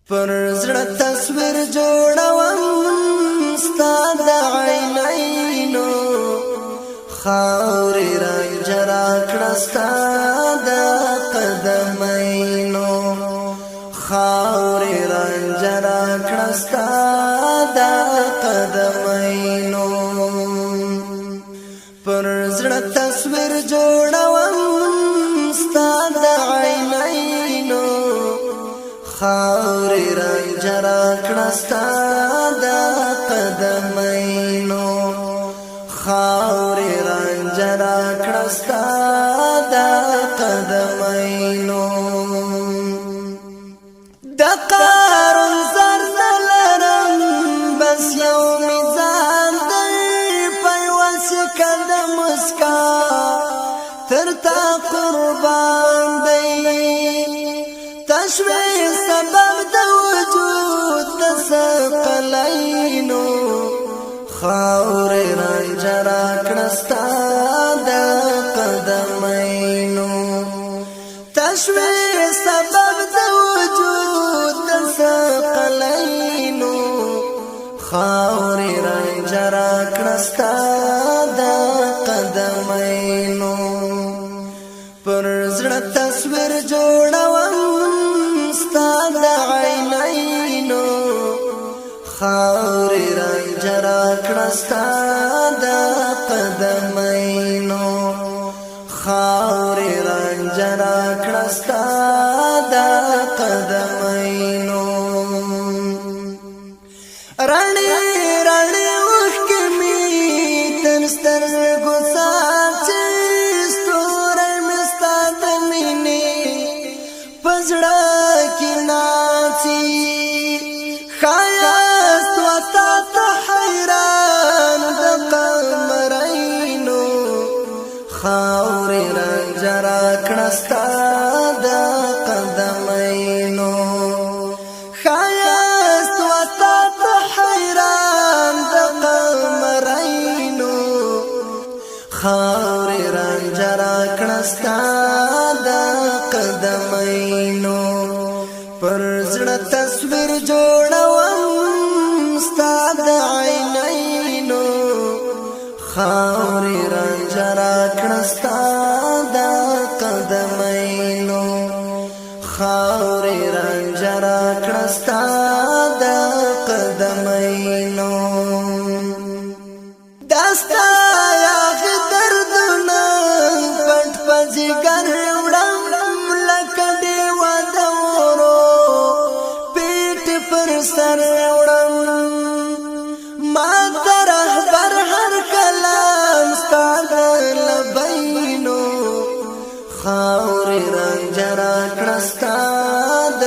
پر زړه تصویر جوړوم ستا د عینینو، خاورې رانجه راکړه ستا د قدمینو، خاورې رانجه راکړه ستا د قدمینو. پر زړه تصویر جوړوم ستا د عینینو، خاورې رانجه راکړه ستا د قدمینو، خاورې رانجه راکړه ستا د قدمینو. د قارون زر لرم، بس یو میزان دی، پیوس کده مسکا تر تا قربان دی. تشوی سبب د وجود د ثقلینو، خاورې رانجه راکړه ستا د قدمینو. تشوی سبب د وجود د ثقلینو، خاورې رانجه راکړه ستا د قدمینو. پر زړه تصویر جوړوم ستا د عینینو، خاورې رانجه راکړه ستا د قدمینو، خاورې رانجه راکړه ستا د قدمینو. رڼې رڼې اوښکې مې تر سترګو څاڅي، ستوری مې ستا د مینې په زړه کې ناڅي. ښایست وتا ته حیران د قمرینو، خاورې رانجه راکړه ستا د قدمینو. ښایست وتا ته حیران د قمرینو، خاورې رانجه راکړه ستا د قدمینو. پر زړه تصویر جوړوم ستا د عینینو، خاورې رانجه راکړه ستا د قدمینو، خاورې رانجه راکړه ستا د قدمینو. داستا یاغ دردونه پټ په ځیګر وړم، لکه ډېوه د اورو پیټ پر سر وړم. ما ته رهبر هر کلام ستا د لبینو، خاورې رانجه راکړه ستا د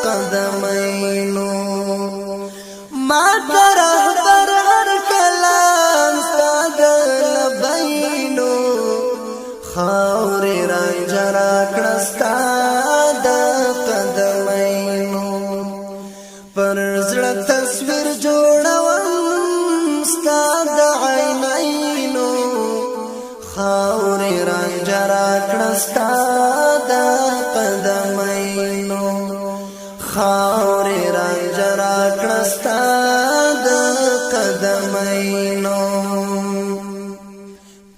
قدمینو. ما ته رهبر هر کلام ستا د لبینو، خاورې رانجه راکړه ستا د قدمینو. پر زړه تصویر جوړوم ستا د عینینو، خاورې رانجه راکړه ستا د قدمینو، خاورې رانجه راکړه ستا د قدمینو.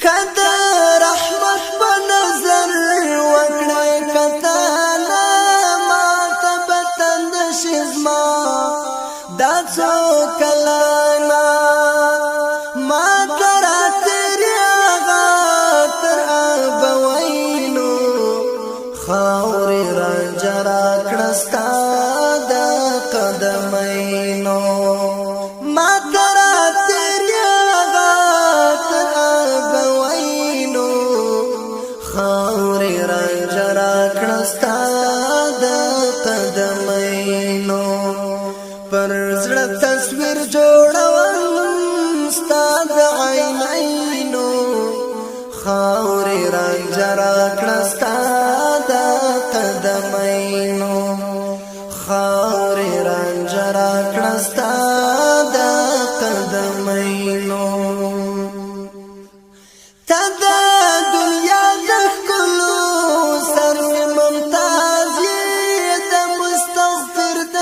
کده رحمت په نظر وکړې کتانا، ما ته به تند شي زما دا څو کلنا. ما ته راتېري هغه تر ابوینو، خاورې رانجه راکړه ستا د قدمینو. ما ته راتېري هغه تر ابوینو، خاورې رانجه راکړه ستا د قدمینو. پر زړه تصویر جوړوم ستا د عینینو، خاورې رانجه راکړه ستا د قدمینو، خاورې رانجه راکړه ستا د قدمینو. ته د دنیا د ښکلو سر ممتاز یې، د مستغفر د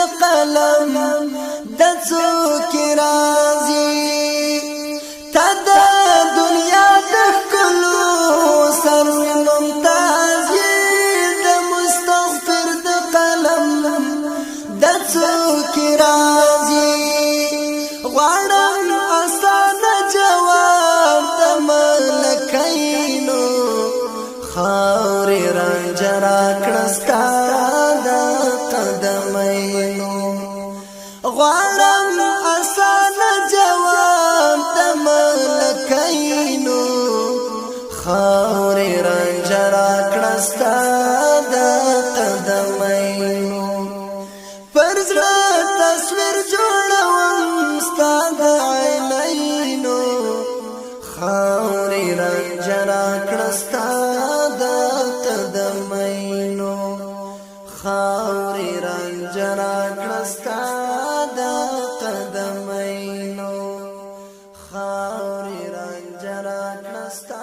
غواړم اسانه جواب د ملکینو، خاورې رانجه راکړه ستا د قدمینو. پر زړه تصویر جوړوم ستا د عینینو، خاورې رانجه راکړه ستا د قدمینو، خاورې رانجه راکړه ستا د قدمینو، خاورې رانجه راکړه ستا